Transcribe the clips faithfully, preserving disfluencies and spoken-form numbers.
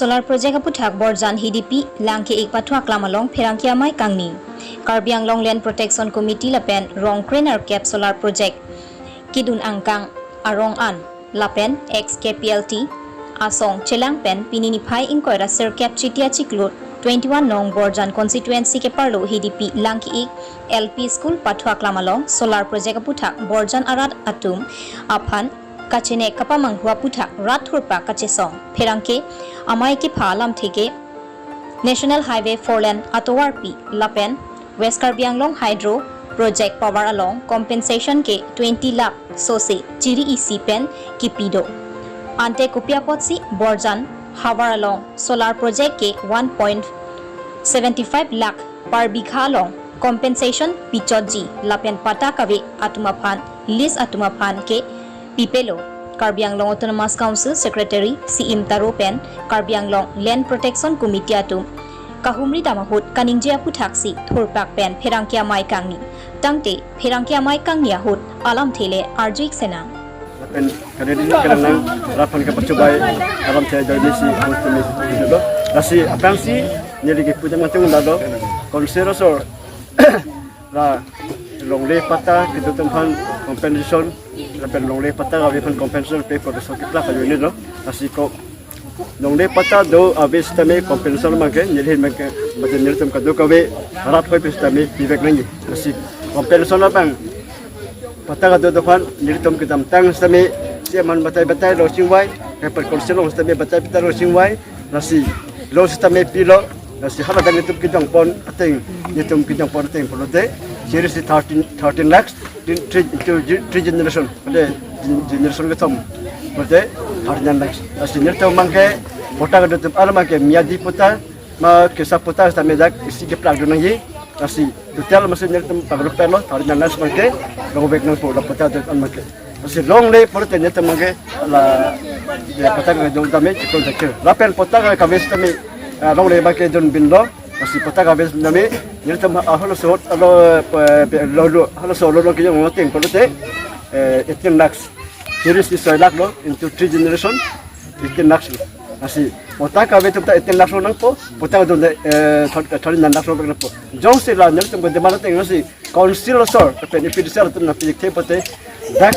Solar project aputhak Borjan Hidipi Langki-ik pathu aklam along pherangke amei kangni. Karbi Anglong Land Protection Committee lapen rong krenerkep solar project kedun angkang arong an lapen ex K P L T asong chelang pen pini niphai ingkoi ra sirkep Chiti achiklo twenty-one nong Borjan constituency keparlo Hidipi Langki-ik L P School pathu aklam along solar project aputhak Borjan arat atum aphan kachenek kapamanghu aputhak rat thurpak kachesong pherangke amei kepha alamthe ke National Highway four lane atovarpi lapen West Karbi Anglong Hydro Project power along compensation ke twenty lakh sose chiri isi pen kipi do. Ante kopi apotsi Borjan havar along solar project ke one point seventy five lakh per bigha along compensation pichotji lapen patta kave atum aphan lease atum aphan ke pipelo. Karbi Anglong Autonomous Council Secretary C M Taro pen Karbi Anglong Land Protection Committee atum kahumri dam ahut kaningje aputhaksi thurpak pen pherangke amei kangni. Tangte pherangke amei kangni ahut alamthe le arju-ik senang. Lapen kadedi kelang nang lapan ke pachubai alamthe joinisi kami itu do. Lasi aphrangsi neli ke puja matung dado konser asor la longle patta kedo atum aphan compensation lapen longle patta kave aphan compensation pe protection keplak kayo ni lo. Lasi ko longle patta do ave sitame compensation abang ke neli abang ke bajen nelitum kadokave rat hoi pe sitame pivek nangji. Lasi compensation abang patta kedo atum aphan nelitum kedamtang sitame si aman batai batai lo chingvai, kapan konsil along sitame batai batai lo chingvai, lasi lo sitame pilo, lasi hala dan nelitum kejongpon ateng, nelitum kejongpon ateng pulote, chirisi thirteen, thirteen lakhs, three, three, three generation, pada generation kethom, pulote thirteen lakhs. Lasi nelitum abang ke patta kedo atum aphan abang ke miyadi patta, ma kesa patta sitame dak isi keplak do nangji, lasi total masi nelitum pagrup pelo, thirteen lakhs abang ke, longvek nangpo la patta kedo atum abang ke. Lasi longle pulote nelitum abang ke la, ya, patta kedo atum tame chikon sakir. Lapen patta kave sitame, ah, longle abang ke dunbinlo. Lasi patta kave sitame nelitum aholo so alo, eh, pe- lo lo aholo so lo lo kejong ateng pulote, eh, eighteen lakhs. Chirisi soi lakh lo into three generation, eighteen lakhs lo. Lasi patta kave atum ta eighteen lakhs lo nangpo, patta kedo atum, eh, thir- thirteen lakhs lo nangpo. Jongsi la nelitum kedemand ateng lasi Council asor, kapen A P D C atum nangpithe pulote, dak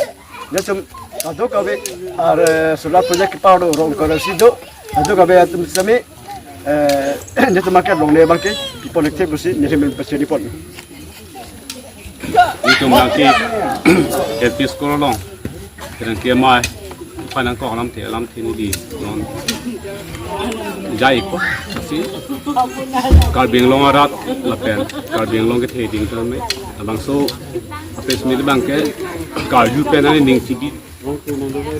nelitum kadokave ar, eh, solar project kepar do rong kora si do, kadokave atum sitame, eh, nelitum abang ke longle abang ke pipon thekthe pusi nelitum pasiripon. Nelitum abang ke L P school along pherangke amei aphan nangkok alamthe alamthe neli non jai ko si Karbi Anglong arat lapen Karbi Anglong kethe ding tame labangso apes mi abang ke karju pen ani ning chibi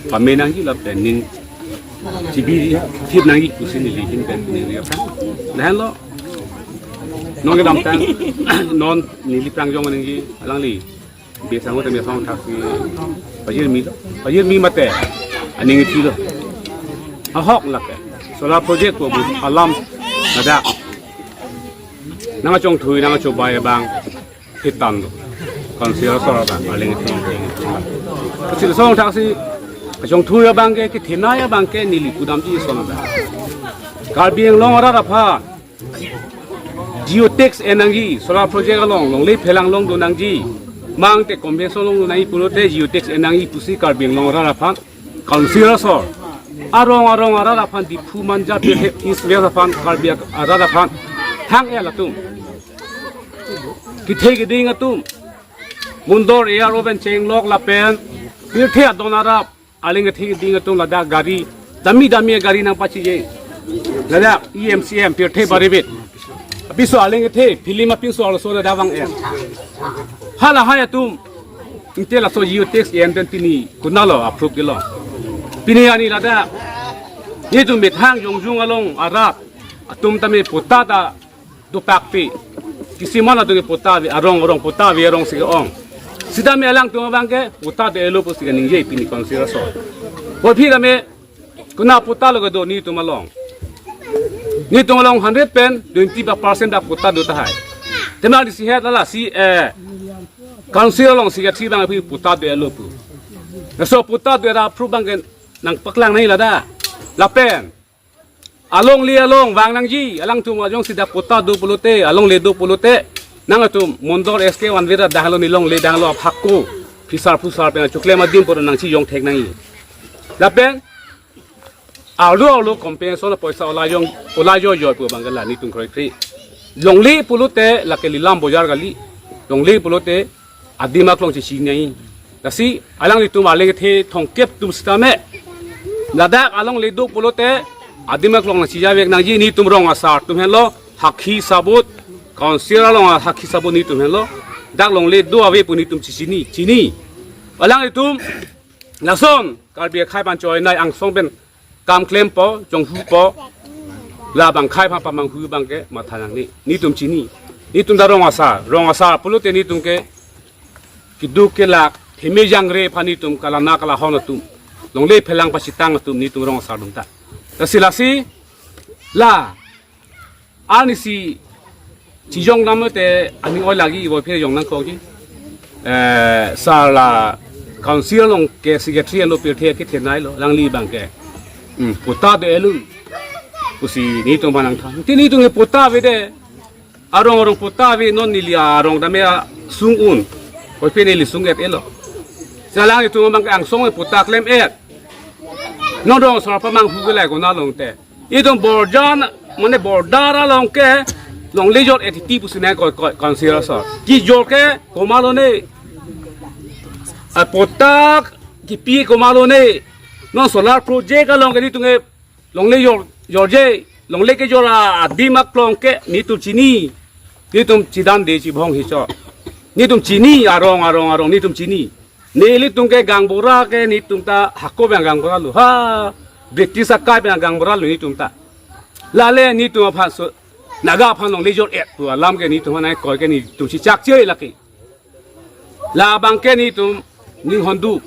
pame nangji lapen ning chibi thip nangji pusi neli ahin pen neli aphan. Lahenlo non kedamtang non neli prangjong nangji alangli Bia sango tame asong thaksi pajirmi lo. Pajirmi mate aning ithilo. Ahok lake solar project ko bu alam ladak nangkachongthui nangkachobai abang hitan lo. Council asor abang aling ithilo. Kachil asong thaksi kachongthui abang ke kethenei abang ke neli pudamji ason abang. Karbi Anglong arat aphan geotax en nangji, solar project along longle phelang along do nangji, mangte convention along do nangji pulote geotax en nangji pusi Karbi Anglong arat aphan, Council asor, arong arong arat aphan Diphu Manja pirthe East West aphan Karbi arat aphan hang-el atum, kethe keding atum, Mondol A R O pen chenglok lapen pirthe adon arap aling kethe keding atum ladak gari dami dami gari nangpachije. Ladak E M C M pirthe baribit. Apiso aling kethe film apinso arloso ladak vang-et. Halahai atum inte laso geotax en pen pini konatlo approve kelo. Pini ani ladak netum methang jongjung along arat atum tame patta ta dopakpe. Kisiman atum ke patta ave arong arong, patta ave arong si ke-ong. Sitame alangtum abang ke patta do-etlo pusi kaningje pini Council asor. Apotphi tame konat patta lo kedo netum along? Netum along hundred pen twenty percent dak patta do tahai. Tema disi het lala si, eh, Council along si kathi abang aphi patta do-etlo pu. Laso patta do-et approve abang ke nangpaklang nangji ladak. Lapen Alongle along vang nangji, alangtum ajong sida patta do pulote, alongle do pulote, nangtum Mondol S K one vira dahlo, nelongle dahlo aphakko, phisar phusar pen achuklem adim pura nangchijong thek nangji. Lapen arlo arlo compensation apoisa ola jong, ola jo jo pu abang ke la netum kroikre. Longle pulote lake Lilam bojar kali. Longle pulote adim aklong chichi nangji. Lasi alanglitum arleng kethe thomkep atum sitame, ladak alongle do pulote adim aklong nangchijavek nangji, netum rong asar atum henlo, hakhi sabot, council along hakhi sabot netum henlo. Dak longle do ave pu netum chichini, chini. Alanglitum lason Karbi akhei aphan choinai angsong pen kam klempo, chonghupo, labang akhei aphan pamanghu abang ke matha nangne. Netum chini. Netum ta rong asar, rong asar pulote netum ke keduk kelak, heme jangre aphan netum kalana kalahon atum, longle phelang pachitang atum netum rong asar atum ta. Lasi lasi la arnisi chijong dam te aning oi lagi, ivoi phe jong nangkokji. Eh, sar la council along ke secretary alo pirthe kethenei lo, alangli abang ke. Hmm, patta do elu. Pusi netum aphan nangthan. Te netum ke patta avedet. Arong arong patta ave, non neli arong tame asung un. Ivoi phe neli sung-et-et lo. Si alanglitum abang ke angsong patta klem-et. Non rong asar pamanghu ke lai konat along te. Itum borjan, mane border along ke longle jor-et titi pusi nangkoi, koi, council asor. Kejor ke komatlo ne? A, patta kipi komatlo ne? Non solar project along ke netum ke longle jor, jorje, longle kejor adim aklong ke netum chini. Netum chidande chibong hicho. Netum chini, arong arong arong netum chini. Nelitum ke gaonbura ke netum ta hako abang gaonbura lo. Ha, British akai abang gaonbura lo netum ta. Lale netum aphan so, Naga aphan longle jor-et pu alam ke netum aphan nangkoi ke netum si chakche lake. Labang ke netum ninghon do,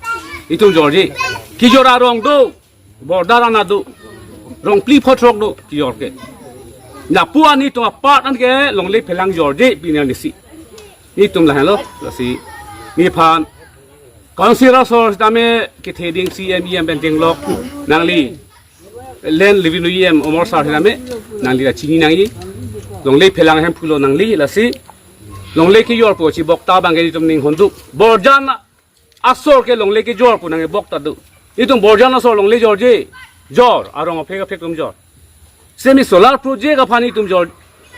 netum jorje. Kejor arong do, border anat do, rong phli phongo throk do kejor ke. Lapu an netum apar an ke longle phelang jorje pini arnisi. Netum lahenlo, lasi nephan council asor sitame kethe ding, C M, E M pen tenglok nangli, Land Revenue E M Amarsar sitame nangli ta chini nangji. Longle phelang ahemphu lo nangli, lasi longle kejor pu chibok ta abang ke netum ninghon do. Borjan asor ke longle kejor pu nangkebok ta do. Netum borjan asor longle jorje, jor, arong aphek aphek atum jor. Semi solar project aphan netum jor,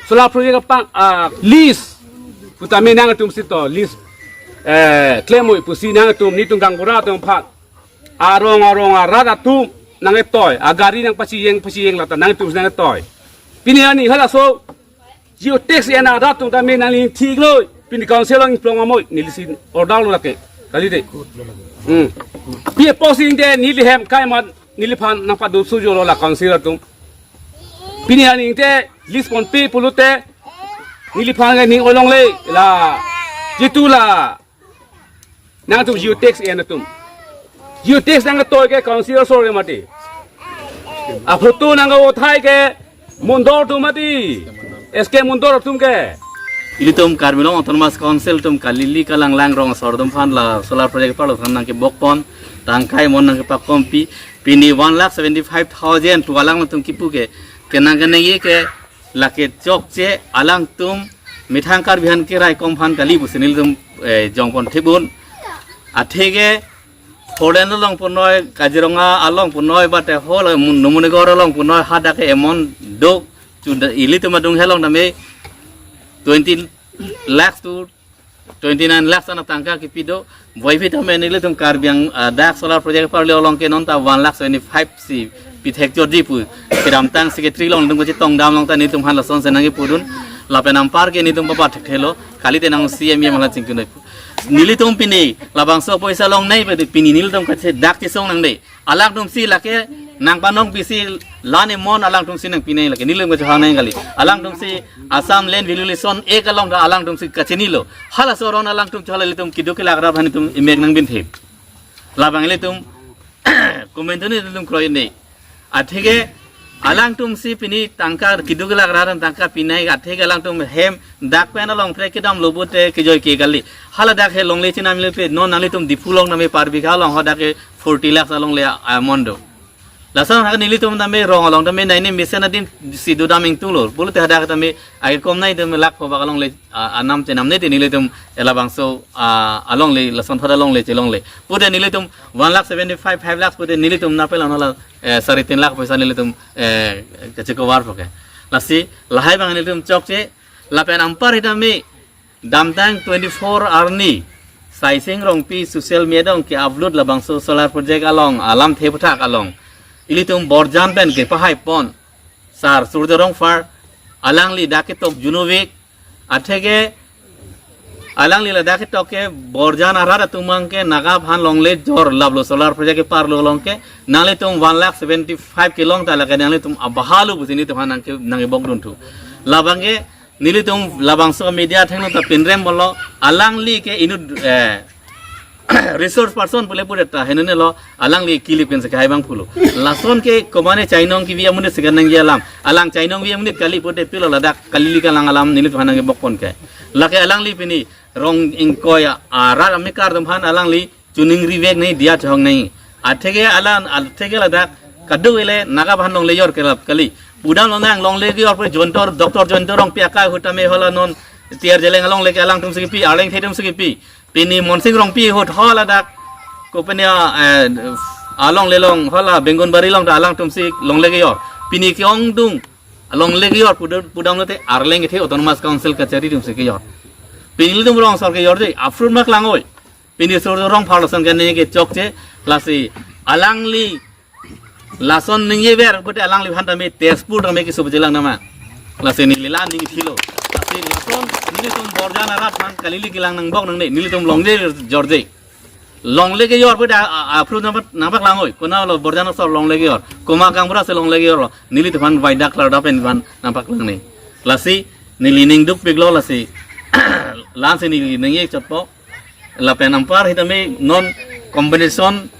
solar project aphan, ah, lease putame nangtum si to, lease, eh, klem-oi pusi nangtum, netum gaonbura atum aphan, arong arong arat atum nangketoi, agari nangpachijeng pachijeng lata nangtum si nangketoi. Pini arni halaso geotax en arat atum tame nangli thik lo, pini council along plong amoi, neli si order lo lake, kalite. Hmm. Pi apot si ingte neli hem kai mat, neliphan nangpado sujo lo la council atum. Pini arni ingte lease ponpe pulote neliphan ke ning oi longle, la jitu la nangtum geotax en atum. Geotax nangketoi ke council asor ke mati. Aphoto nangkavothai ke Mondol atum mati. S K Mondol atum ke. Ilitum Karbi Anglong Autonomous Council atum kalili kalanglang rong asor atum aphan la solar project parlo than nangkebokpon, tangkai mon nangkepakompi, pini one lakh seventy five thousand pu alangtum kipu ke, kenang kenangji ke lake chokche, alangtum methang Karbi aphan keraikom aphan kali pusi nelitum, eh, jongpon thibun. Atheke Holland along punoi, Kaziranga along punoi, bate hol, Mun-, Numanigor along punoi, hadak ke amount do, chuda ilitum adung helong tame twenty lakhs to twenty nine lakhs ana tangka kipi do, boipi tame nelitum Karbi Ang-, ah, dak solar project parli along ke non ta one lakh seventy five si pithek jorji pu, kedamtang secretary along nelitum kachetong dam along ta nelitum aphan lason senang kipudun, lapen anpar ke nelitum papa thekthelo, kalite nang C M E M hala chingkunoi pu. Nelitum pini labangso poisa longnei, pini nelitum kachedak chesong nangne. Alangtum si lake nangpanong pisi lane mon alangtum si nangpinei lake nelitum kachehang nang kali. Alangtum si Assam Land Valuation Act along ta alangtum si kachinilo. Halaso aron alangtum chola ilitum keduk kelak ra aphan itum imek nangbin thip. Labang ilitum komentu ni ilitum kroi ne. Atheke alangtum si pini tangka keduk kelak ra tangka pinei, atheke alangtum hem dak pen along trek kedam lo pute kejoi ke kali. Hala dak he longle chinam le pe non nanglitum Diphu along tame per bigha along hadak ke forty lakhs alongle amount do. Lason hadak nelitum tame rong along tame nai ne mesen adim si dodam ingtunglo. Pulote hadak tame air kom nai tame lakh kobak alongle, ah, anam chenam ne te nelitum labangso, ah, alongle lason thot alongle chelongle. Pute nelitum one lakh seventy five, five lakhs pute nelitum napel anala, eh, sari tin lakh paisa nelitum, eh, kache cover poke. Lasi lahai abang nelitum chokche lapen anpar hitame damtang twenty-four arni Saising Rongpi social media along ke-upload labangso solar project along alamthe aphuthak along ilitum Borjan pen kepahai pon Sar Surjya Rongphar, alangli dak ketok Junopik, atheke alangli ladak ketok ke Borjan arat atum abang ke Naga aphan longle jor laplo solar project keparlo along ke nanglitum one lakh seventy five kelong ta lake nanglitum abahalo pusi nelitum aphan nangke nangkebok dunthu. Labang ke nelitum labangso media athengno ta pinrem bolo, alangli ke inut, eh, resource person pule pule ta henene lo, alangli kilip ken sekai abang pulo. Lason ke komane chainong kevi amonit sekan nangji alam. Alang chainong kevi amonit kali pute pilo ladak kalili kalang alam nelitum aphan nangkebok pon ke. Lake alangli pini rong ingkoi arat amekar atum aphan alangli choningri vek nai, diya chehong nai. Atheke alang, atheke ladak kadokave le Naga aphan longle jor kelap kali. Pudam lonang longle kejor pu Jayanta, Doctor Jayanta Rongpi akai ahut tame hala non T R Zeliang alongle ke alangtum si kepi, Arleng Thedum si kepi. Pini Monsing Rongpi ahut hala dak kopene, eh, alongle along hala Bengunbari along ta alangtum si longle kejor. Pini ke-ongdung alongle kejor pudam, pudam lote Arleng kethe Autonomous Council kachari atum si kejor. Pini ilitum rong asor kejorje, aphrang mak langoi. Pini Surjya Rongphar lason ke neke chokche, lasi alangli lason ningjever pute alangliphan tame Tezpur tame keso pejelang nama. Lasi neli la ning thilo. Lasi lason nelitum Borjan arat aphan kalili kelang nangbok nangne, nelitum longle jorje. Longle kejor pute a, a, aphrang nangpak, nangpak langoi. Konatlo Borjan asor longle kejor, komat gaonbura si longle kejor lo, nelitum aphan waida klardak pen aphan nangpaklang ne. Lasi neli ning dukpiklo lasi. La-ansi neli ningje chotpo. Lapen anpar hitame non compensation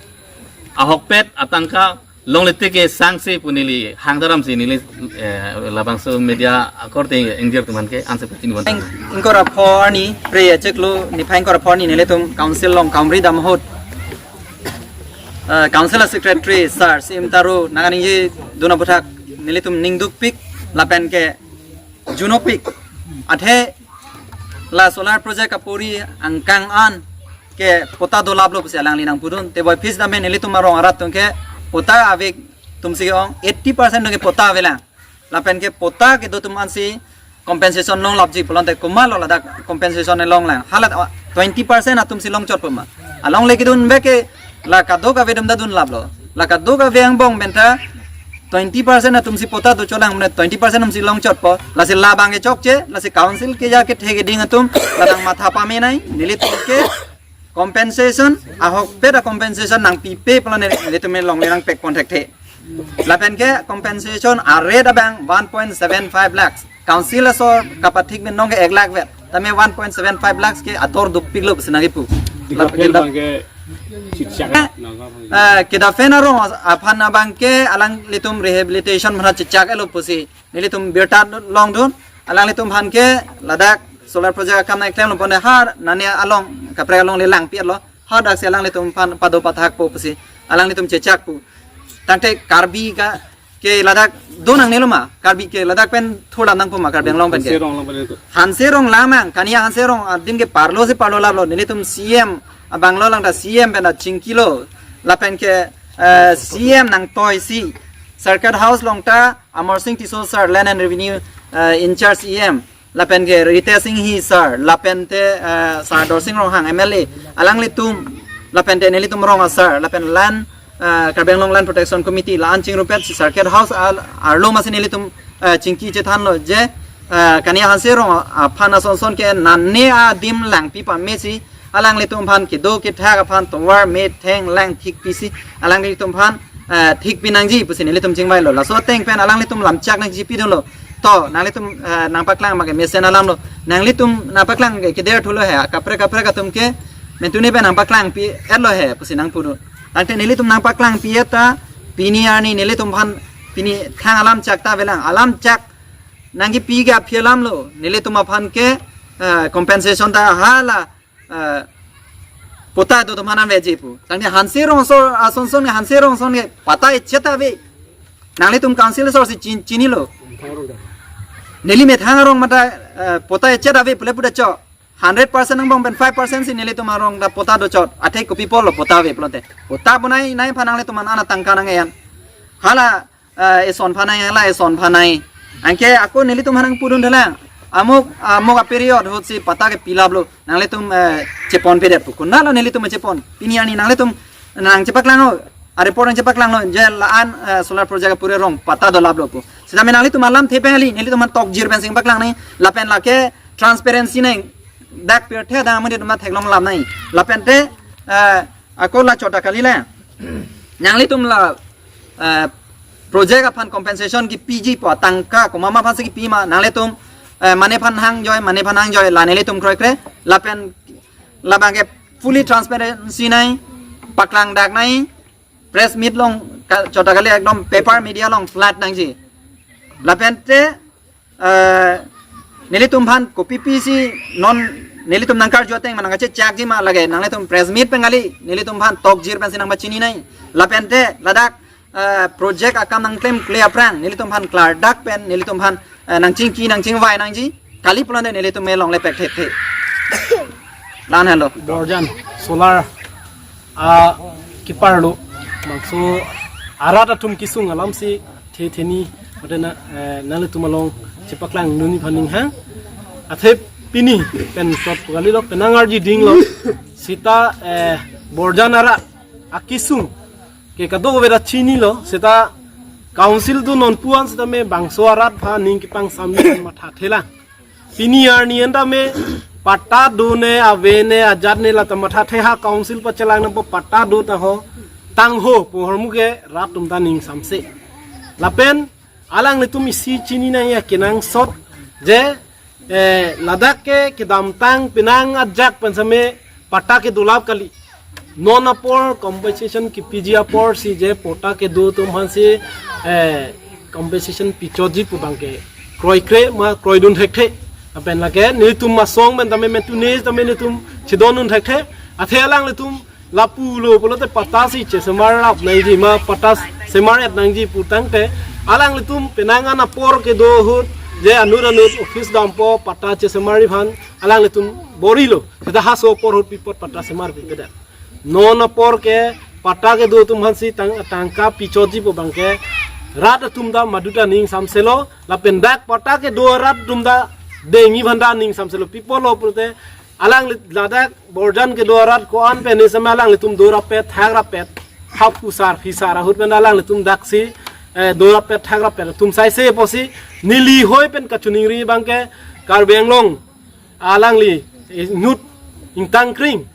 ahokpet atangka longle tike sangse pu neli hang daram si neli, eh, labangso media akorte ingjir atum aphan ke ansi pachini bon. Ing-, ingkoi ra pho arni, Phre achiklo niphai ingkoi ra pho arni nelitum council along kaumri dam ahut, eh, council secretary sir C M Taro nangkaningjedun aphuthak nelitum ning dukpik lapen ke Junopik athe la solar project apori angkang an ke patta dolaplo pusi alangli nangpudun. Teboi phis dam pen nelitum arong arat atum ke patta ave atum si ke-ong, eighty percent atum ke patta avelang. Lapen ke patta kedo atum ansi compensation longlapji pulote komatlo ladak compensation longlang. Hala twenty percent atum si longchotpo ma. Alongle kedun bek ke la kadokave atum ta dunlaplo. La kadokave angbong pen ta twenty percent atum si patta docholang, mane twenty percent atum si longchotpo. Lasi labang ke chokche, lasi council keja kethe keding atum la nangmatha pame nai, nelitum ke compensation ahokpet a compensation nangpipe pulote nelitum alongle nangpek pon thekthe. Lapen ke compensation a-rate abang one point seven five lakhs. Council asor kapathik pen non ke ek lakh vet. Tame one point seven five lakhs ke ator dukpiklo pusi nangkipu. Lapen ke kedap-, abang ke chitchak, eh, kedaphen arong aphan abang ke alanglitum rehabilitation aphan chitchak-etlo pusi nelitum birta longdun. Alanglitum aphan ke ladak solar project akam nangklemlo pon har nane along kaprek alongle langpi-etlo. Hadaksi alanglitum aphan pado pathakpo pusi alanglitum chechakpo. Tangte Karbi ka ke ladak do nangnelo ma, Karbi ke ladak pen thurlam nangpo ma, Karbi Anglong pen ke. Hanse Rong along pen itu. Hanse Rong lang mang, kania Hanse Rong adim ke parlo si parlo laplo, nelitum C M abanglo lang ta C M pen ta chingkilo, lapen ke, eh, C M nangtoisi, Circuit House along ta Amarsing Tisso sir, Land and Revenue, eh, in charge E M, lapen ke Ritesh Enghi sir, lapen te, eh, sir Dorsing Ronghang M L A, alanglitum, lapen te nelitum rong asar, lapen land, eh, Karbi Anglong Land Protection Committee la-an chingrumpet si Circuit House al-, arlo masi nelitum, eh, chingki chethanlo je, eh, kania Hanse Rong aphan asonson ke nane adim langpi pamesi, alanglitum aphan kedo kethak aphan tovar metheng lang thikpisi, alanglitum aphan, eh, thikpi nangji pusi nelitum chingvailo. Laso ateng pen alanglitum lamchak nangji pidunlo. To, nanglitum, eh, nangpaklang make mesen alamlo. Nanglitum nangpaklang ke keder thulo he, kaprek kaprek atum ke mentune pen nangpaklangpi-etlo he pusi nangpudun. Tangte nelitum nangpaklangpi-et ta, pini arni nelitum aphan pini thang alamchak ta avelang. Alamchak nangkipi ke aphi alamlo. Nelitum aphan ke, eh, compensation ta hala, eh, Patta do atum aphan an veji pu. Tangte Hanse Rongso ason son ke, Hanse Rongso ke patta echet ave. Nanglitum council asor si chin-, chinilo. Neli methang arong mata, eh, patta echet ave pule puda cho. Hundred percent angbong pen five percent si nelitum arong ta patta dochot. Athe kopi apotlo patta ave pulote. Patta bonai-nai aphan nanglitum an ana tangka nang-en. Hala, eh, eson aphan nang-en, hala eson aphan nang-en. Anke ako nelitum aphan nangpudun thalang. Amuk, amuk a-period ahut si patta ke pilaplo. Nanglitum, eh, cheponpedet pu. Konatlo nelitum chepon. Pini arni nanglitum nangchepaklang ho. A-report nangchepaklanglo. Je la-an, eh, solar project apor arong patta dolaplo pu. Sitame nanglitum alamthe pen kali, nelitum aphan tokjir pensi nangpaklang nang. Lapen lake transparency nang. Dak pirthe adang amonit atum theklong lam nang. Lapen te, eh, ako la chot ta kali le. Nanglitum la, eh, project aphan compensation kipiji pu tangka komat ma aphan si kipi ma nanglitum, eh, mane aphan hangjoi, mane aphan hangjoi la nelitum kroikre lapen labang ke fully transparency nang, paklang dak nang, press meet along ka-, chot ta kali ekdom paper media along flat nangji. Lapen te, eh, nelitum aphan kopi pi si non nelitum nangkarju ateng ma nangkachechakji ma lake nanglitum press meet pen kali nelitum aphan tokjir pensi nangpachini nang. Lapen te ladak, eh, project akam nangklemkle aphrang nelitum aphan klardak pen nelitum aphan, eh, nangchingki nangchingvai nangji kali pulote nelitum me longle pek thekthe. La-an helo. Borjan solar a-keparlo bangso arat atum kesung alam si the theni, mate na, eh, nanglitum along chepaklang dunji aphan ning hang. Athe pini pen chot pu kalilo, penang arji dinglo. Seta, eh, Borjan arat akesung ke kadokave ta chinilo, seta council do non pu-an seta me bangso arat aphan ning kepangsam ni mathathe lang. Pini arni an tame patta do ne, ave ne, ajat ne, la ta mathathe, ha council pachelang nangpo, patta do ta ho, tang ho pu ahormu ke rat atum ta ning samse. Lapen alanglitum isi chini nang ya kenangsot je, eh, ladak ke kedamtang penang ajak pen same patta ke dolap kali. Non apor compensation kipiji apor si je patta kedo atum aphan si, eh, compensation pichotji pu abang ke kroikre ma kroidun thekthe. Lapen lake nelitum asong pen tame, metune tame nelitum chedondun thekthe. Athe alanglitum lapulo pulote patta si chesemar rap nangji ma patta semar et nangji pu tangte alanglitum penang an apor kedo ahut je anut anut office dampo patta chesemarji aphan alanglitum borilo. Seta haso apor ahut pi apot patta semarpipedet. Non apor ke patta kedo atum aphan si tang, tangka pichotji pu abang ke rat atum ta maduta ning samselo, lapen dak patta kedo arat atum ta dengji aphan ta ning samselo. Pi apotlo pulote alangli ladak Borjan kedo arat ko-an pen ni same alanglitum dorap pet, thak rap pet, hap usar phisar ahut pen alanglitum dak si, eh, dorap pet, thak rap pet atum saise pusi neli hoi pen kachiningri abang ke Karbi Anglong alangli, eh, inut ingtangkring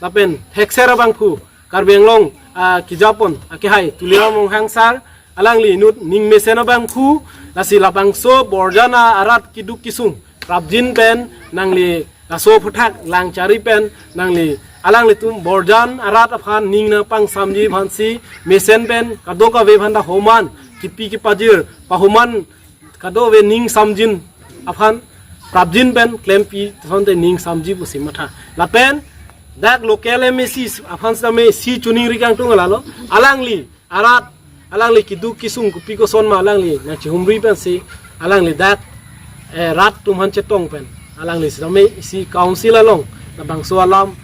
lapen thekser abangphu Karbi Anglong, ah, kijapon akehai Tuliram Ronghang sir, alangli inut ning mesen abangphu, lasi labangso Borjan arat keduk kesung prapjin pen nangli laso aphuthak langchari pen nangli alanglitum Borjan arat aphan ning nangpangsamji aphan si mesen pen kadokave aphan ta homan kipi kipajir pahoman kadokave ning samjin aphan prapjin pen klempi asonte ning samji pusi matha. Lapen dak local M A C aphan same isi chiningri kangtung lalo, alangli arat, alangli keduk kesung kopi koson ma alangli nangchihumri pensi alangli dak, eh, rat atum aphan chetong pen alangli same isi council along labangso alam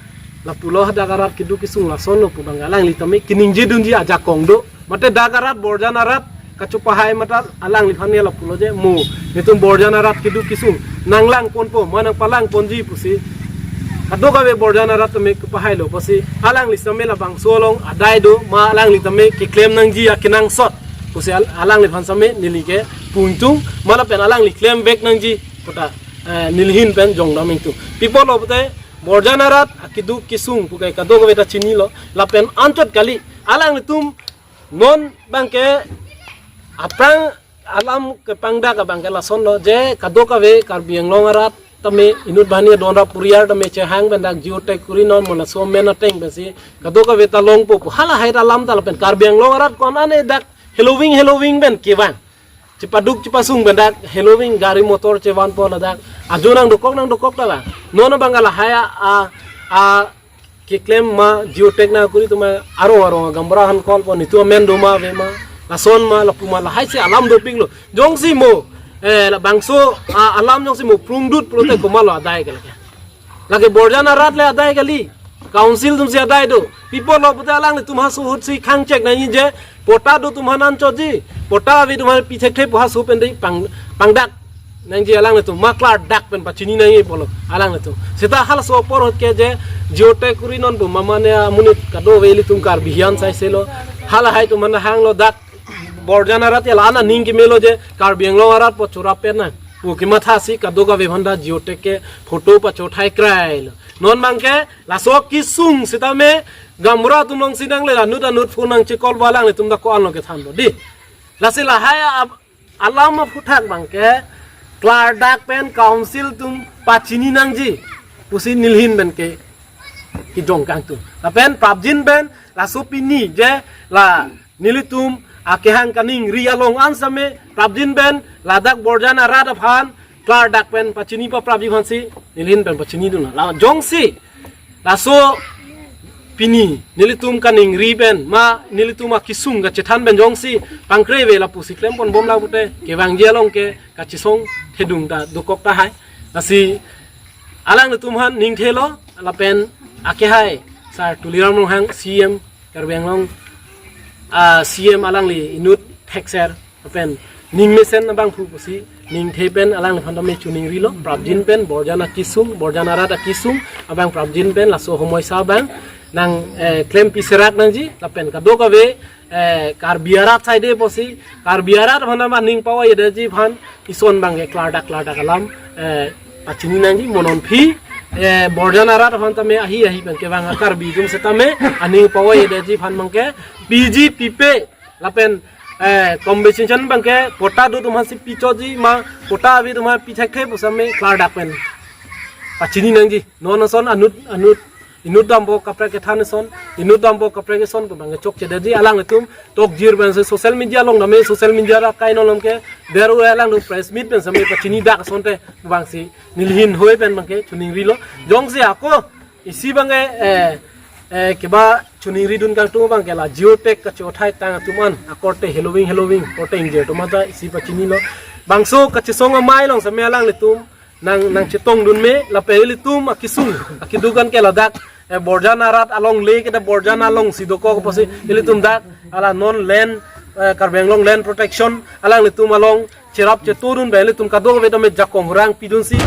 lapulo, hadak arat keduk kesung lasonlo pu abang alangli tame keningje dunji ajakong do. Mate dak arat Borjan arat kachopahai mate alangliphan ne lapulo je mo, netum Borjan arat keduk kesung nanglangponpo ma nangpalangponji pusi kadokave Borjan arat tame kepahailo pusi alangli same labangso along adai do ma alangli tame keklem nangji akenangsot pusi al-, alangliphan same neli ke pu ingtung ma lapen alangli klem vek nangji puta, eh, neli ahin pen jongdam ingtung. Pi apotlo pulote Borjan arat akeduk kesung pu ke kadokave ta chinilo lapen anchot kali alanglitum non abang ke aphrang alam kepangdak abang ke lasonlo je kadokave Karbi Anglong arat tame inut banghini adon rap puriar tame chehang pen dak geotag kuri non mo laso amen ateng pensi kadokave ta longpo pu halahai ta alam ta lapen Karbi Anglong arat ko-an ane dak heloving heloving pen kevang. Chepaduk chepasung pen dak heloving gari motor chevanpo ladak. Ajo nangdokok nangdokok ta la. Non abang ke lahai a, a, a keklem ma, geotag nangkuri atum ma, arong arong gaonbura aphan call pon, netum amen do ma ave ma, lason ma, lapu ma, lahai si alam dopiklo. Jongsi mo, eh, labangso, ah, alam jongsi mo prungdut pulote komatlo adai ke lake. Lake Borjan arat le adai kali. Council atum si adai do. Pi apotlo pute alanglitum haso ahut si khangchek nangji je, patta do atum aphan anchotji, patta ave atum aphan pi thekthe pu haso pen dei pang, pangdak nangji alanglitum, ma klardak pen pachini nangji pulo alanglitum. Seta halaso apor ahut ke je geotag kuri non pu ma mane amonit kadokave ilitum Karbi hian saiselo. Halahai atum aphan hanglo, dak Borjan arat ya la-an aning kemelo je Karbi Anglong arat pu chorap pen nang pu kemathasi kadokave aphan dak geotag ke photo pachethai krailo. Non abangke laso kesung sitame gaonbura atum along si nangle anut anut phone nangche-call ba alanglitum dak ko-anlo kethanlo dei. Lasi lahai a-, alam aphuthak abangke klardak pen council atum pachini nangji pusi nelihin pen ke kejong kangtung. Lapen prapjin pen laso pini je la nelitum akehang kaningri along an sitame prapjin pen ladak Borjan arat aphan klardak pen pachini paprapji aphansi nelihin pen pachinidun. La jongsi laso pini nelitum kaningri pen ma nelitum akesung kachethan pen jongsi pangkre ave lapusi klem ponbom lang pute kevangji along ke kachesong thedung ta dokok tahai. Lasi alanglitum aphan ningthelo, lapen akehai Sar Tuliram Ronghang, C M Karbi Anglong, ah, C M alangli inut thekser lapen ning mesen abangphu pusi ningthe pen alangliphan tame choningrilo, prapjin pen Borjan akesung, Borjan arat akesung abang prapjin pen laso homoisa abang nang, eh, klempi serak nangji, lapen kadokave, eh, Karbi arat saide pusi, Karbi arat aphan tame aning pavai-edetji aphan ison abangke klardak klardak alam, eh, pachini nangji. Mo non aphi, eh, Borjan arat aphan tame ahi ahi pen kevang a-Karbi atum setame aning pavai-edetji aphan abangke piji pipe lapen, eh, compensation abangke patta do atum aphansi pichotji ma, patta ave atum aphan pi thekthe pu sitame klardak pen pachini nangji. Non ason anut anut inut dampo kaprek kethan ason, inut dampo kaprek ason pu abangke chokchedetji, alanglitum tokjir pensi social media along tame, social media ra kai non along ke deru alangtum press meet pen sitame pachinidak asonte pu abangsi nelihin hoi pen abangke choningrilo. Jongsi ako isi abangke, eh, eh, keba choningridun kangtung abangke la geotag kachethai tang atum an akorte heloving heloving korte ingjir atum anta isi pachinilo. Bangso kachesong amei along sitame alanglitum nang, nangchetongdun me, lapen ilitum akesung akeduk an ke ladak, eh, Borjan arat alongle ke dak Borjan alongsi dokok pusi ilitum dak hala non land, eh, Karbi Anglong Land Protection alanglitum along cherap chetodun pen ilitum kadokave tame jakong rang pidunsi